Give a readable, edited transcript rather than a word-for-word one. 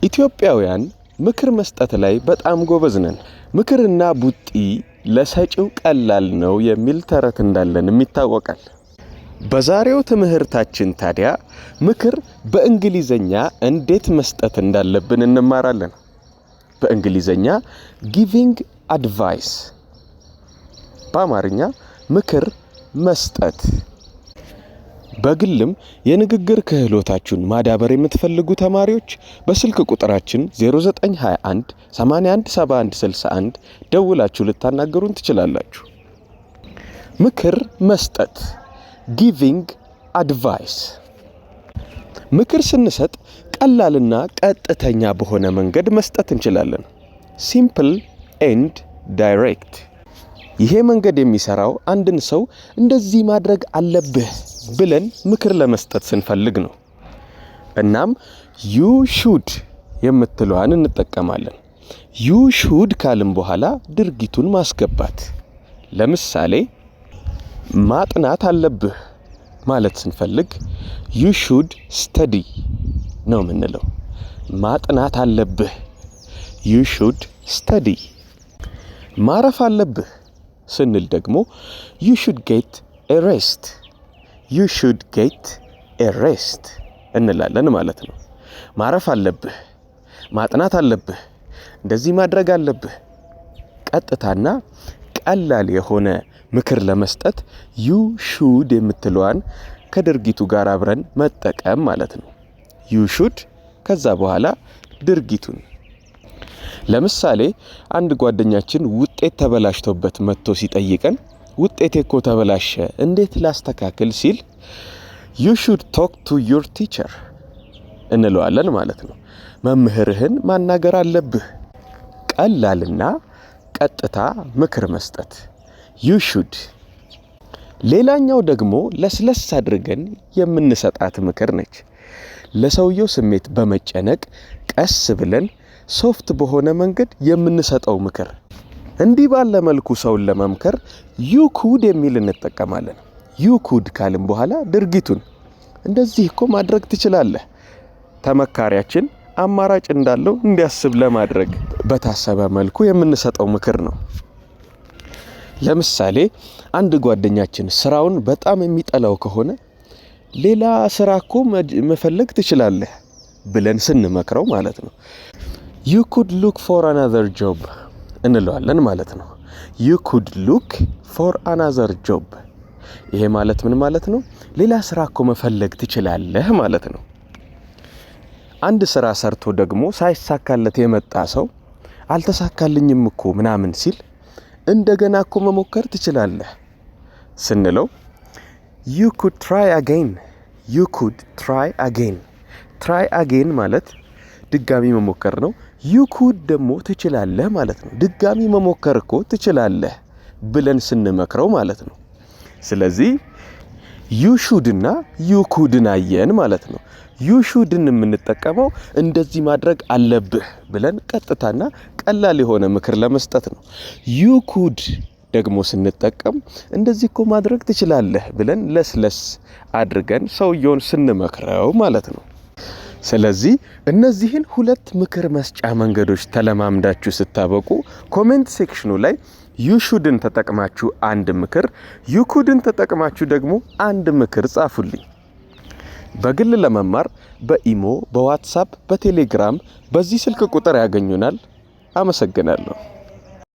ኢትዮጵያውያን ምክር መስጠት ላይ በጣም ጎበዝ ነን። ምክርና ቡጢ ለሰጪው ቀላል ነው የሚል ተረት እንዳለንም ይታወቃል። በዛሬው ትምህርታችን ታዲያ ምክር በእንግሊዘኛ እንዴት መስጠት እንዳለብን እንማራለን። በእንግሊዘኛ giving advice፣ በአማርኛ ምክር መስጠት። በግልም የንግግር ክህሎታችሁን ማዳበር የምትፈልጉ ተማሪዎች በስልክ ቁጥራችን 0921 81 71 61 ደውላችሁ ልታናግሩን ትችላላችሁ። ምክር መስጠት፣ giving advice። ምክር ስንሰጥ ቀላልና ቀጥተኛ በሆነ መንገድ መስጠት እንችላለን። Simple and direct። ይሄ መንገድ የሚሰራው አንድን ሰው እንደዚህ ማድረግ አለብህ ብለን ምክር ለመስጠት ስንፈልግ ነው። እናም you should የምትለዋን እንጠቀማለን። You should ካልን በኋላ ድርጊቱን ማስገባት። ለምሳሌ ማጥናት አለብህ ማለት ስንፈልግ you should study ነው የምንለው። ማጥናት አለብህ፣ you should study። ማረፍ አለብህ ስንል ደግሞ you should get a rest፣ you should get a rest እንላለን ማለት ነው። ማረፍ አለብህ፣ ማጥናት አለብህ፣ እንደዚህ ማድረግ አለብህ። ቀጥታና ቀላል የሆነ ምክር ለመስጠት you should የምትለዋን ከድርጊቱ ጋር አብረን መጠቀም ማለት ነው። You should፣ ከዛ በኋላ ድርጊቱን። ለምሳሌ አንድ ጓደኛችን ውጤት ተበላሽቶበት መጥቶ ሲጠይቀን፣ ውጤቴ እኮ ተበላሸ፣ እንዴት ላስተካክል ሲል you should talk to your teacher እንለዋለን ማለት ነው። መምህርህን ማናገር አለብህ። ቀላልና ቀጥታ ምክር መስጠት፣ you should። ሌላኛው ደግሞ ለስለስ አድርገን የምንሰጣት ምክር ነች። ለሰውየው ስሜት በመጨነቅ ቀስ ብለን soft በሆነ መንገድ የምንሰጠው ምክር። እንዲህ ባለ መልኩ ሰውን ለመምከር you could የሚል እንጠቀማለን። You could ካልን በኋላ ድርጊቱን፣ እንደዚህ እኮ ማድረግ ትችላለህ። ተመካሪያችን አማራጭ እንዳለው እንዲያስብ ለማድረግ በታሰበ መልኩ የምንሰጠው ምክር ነው። ለምሳሌ አንድ ጓደኛችን ስራውን በጣም የሚጠላው ከሆነ ሌላ ስራ እኮ መፈለግ ትችላለህ ብለን ስንመክረው ማለት ነው። You could look for another job እንለዋለን ማለት ነው። You could look for another job። ይሄ ማለት ምን ማለት ነው? ሌላ ስራ እኮ መፈለግ ትችላለህ ማለት ነው። አንድ ስራ ሰርቶ ደግሞ ሳይሳካለት የመጣ ሰው አልተሳካልኝም እኮ ምናምን ሲል እንደገና እኮ መሞከር ትችላለህ ስንለው you could try again፣ you could try again። Try again ማለት ድጋሚ መሞከር ነው። You could ደግሞ ትችላለህ ማለት ነው። ድጋሚ መሞከር እኮ ትችላለህ ብለን ስንመክረው ማለት ነው። ስለዚህ you should እና you could ን አየን ማለት ነው። You should ን የምንጠቀመው እንደዚህ ማድረግ አለብህ ብለን ቀጥታና ቀላል የሆነ ምክር ለመስጠት ነው። You could ደግሞ ስንጠቀም እንደዚህ እኮ ማድረግ ትችላለህ ብለን ለስለስ አድርገን ሰውየውን ስንመክረው ማለት ነው። ስለዚህ እነዚህን ሁለት ምክር መስጫ መንገዶች ተለማምዳችሁ ስታበቁ comment section ኑ ላይ you should ን ተጠቅማችሁ አንድ ምክር፣ you could ን ተጠቅማችሁ ደግሞ አንድ ምክር ጻፉልኝ። በግል ለመማር በኢሞ፣ በዋትሳፕ፣ በቴሌግራም በዚህ ስልክ ቁጥር ያገኙናል። አመሰግናለሁ።